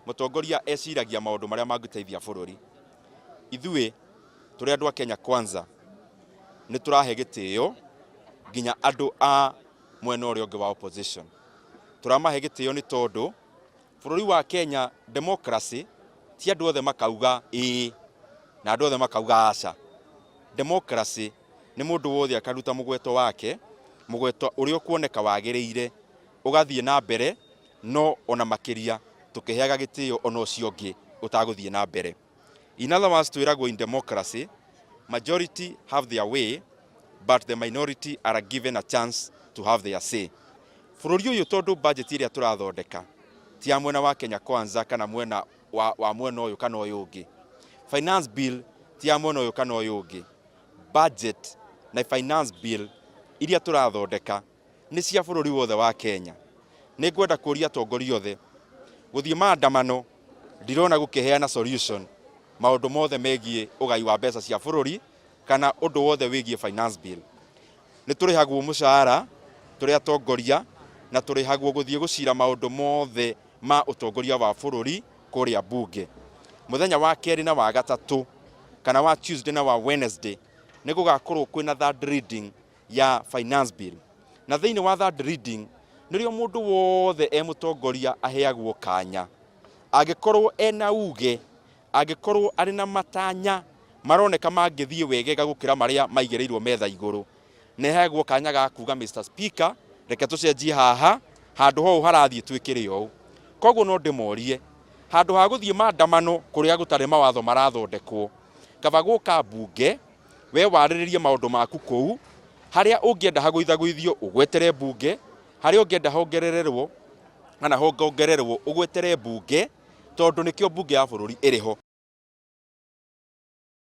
Mũtongoria eciragia maũndũ marĩa mangĩteithia bũrũri. Ithuĩ tũrĩ andũ a Kenya Kwanza nĩ tũrahe gĩtĩo nginya andũ a mwena ũrĩa ũngĩ wa opposition. Tũramahe gĩtĩo nĩ tondũ bũrũri wa Kenya democracy ti andũ othe makauga ĩĩ na andũ othe makauga aca. Democracy nĩ mũndũ wothe akaruta mũgweto wake, mũgweto ũrĩa ũkuoneka wagĩrĩire ũgathiĩ na mbere, no ona makĩria tũkĩheaga gĩtĩo ona ũcio ũngĩ ũtagũthiĩ na mbere. In other words, twĩragwo in democracy majority have their way but the minority are given a chance to have their say. Bũrũri ũyũ tondũ budget ĩrĩa tũrathondeka ti ya mwena wa Kenya Kwanza kana mwena wa mwena ũyũ kana ũyũ ũngĩ. Finance bill ti ya mwena ũyũ kana ũyũ ũngĩ. Budget na finance bill iria tũrathondeka nĩ cia bũrũri wothe wa Kenya. Nĩ ngwenda kũria atongoria othe gũthiĩ maandamano ndirona gũkĩheana solution maũndũ mothe megiĩ ũgai wa mbeca cia bũrũri kana ũndũ wothe wĩgiĩ finance bill. Nĩ tũrĩhagwo mũcara tũrĩ atongoria na tũrĩhagwo gũthiĩ gũcira maũndũ mothe ma ũtongoria wa bũrũri kũrĩa bunge. Mũthenya wa kerĩ na wa gatatũ kana wa Tuesday na wa Wednesday nĩ gũgakorwo kwĩna third reading ya finance bill. Na thĩinĩ wa third reading nĩrĩo mũndũ wothe e mũtongoria aheagwo kanya. Angĩkorwo ena uge, angĩkorwo arĩ na matanya maroneka mangĩthiĩ wegega gũkĩra marĩa maigĩrĩirwo metha igũrũ, nĩ aheagwo kanya ga kuga Mr Speaker, reke tũcenjie haha, handũ hau harathiĩ twĩkĩre ũũ. Koguo no ndĩmorie, handũ ha gũthiĩ maandamano kũrĩa gũtarĩ mawatho marathondekwo, kaba gũka mbunge, we warĩrĩrie maũndũ maku kũu, harĩa ũngĩenda hagũithagũithio ũgwetere mbunge, harĩa ũngĩenda hongerererwo kana hongongererwo ũgwetere mbunge, tondũ nĩkĩo mbunge ya bũrũri ĩrĩ ho.